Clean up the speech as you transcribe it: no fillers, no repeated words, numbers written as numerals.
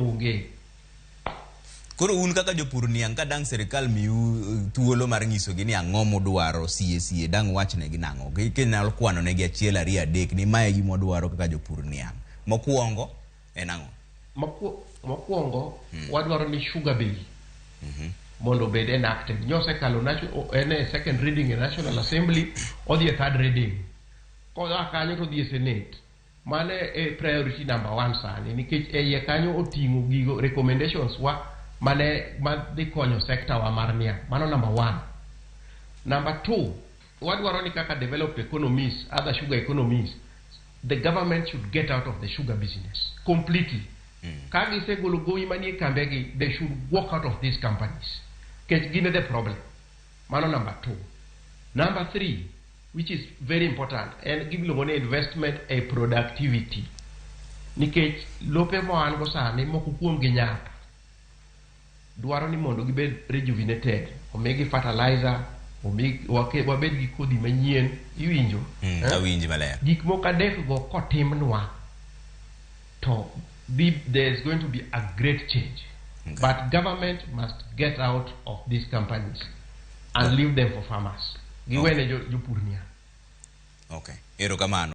Onge. Koro un kaka jopur niang' ka dang' sirikal miu thuolo mar nyisogi ni ang'o mudwaro sie sie dang' uwachnegi nang'o? Kinyalo kwano negi achiel ariyo adek ni mae e gima wadwaro kaka jopur niang'. Mokwongo en ang'o? Mokwongo wadwaro ni sugar bill mondo obed enacted. Nyosekalo en e second reading e National Assembly, odhi e third reading. Koa kanyo to odhi e Senate. Mano e priority number one sani nikech e iye kanyo oting'o gigo recommendations wa mane madhi konyo sector wa mar niang'. Mano number one. Number two, wadwaro ni kaka developed economies, other sugar economies, the government should get out of the sugar business completely. Ka gisegolo gowi manie kambegi, they should walk out of these companies. Nikech gin e the problem. Mano number two. Number three, which is very important, en gimiluongo ni investment e productivity. Nikech lope ma wan go sani, moko kuom gi nyap. Dwaro ni mondo gibed rejuvenated, omigi fertilizer, wabed gi kodhi manyien, iwinjo? Eh? Awinji maler. Gik moko adek go kotimnwa, to there is going to be a great change. But government must get out of these companies and leave them for farmers. Giwene jopur niang'. Okay. Erokamano.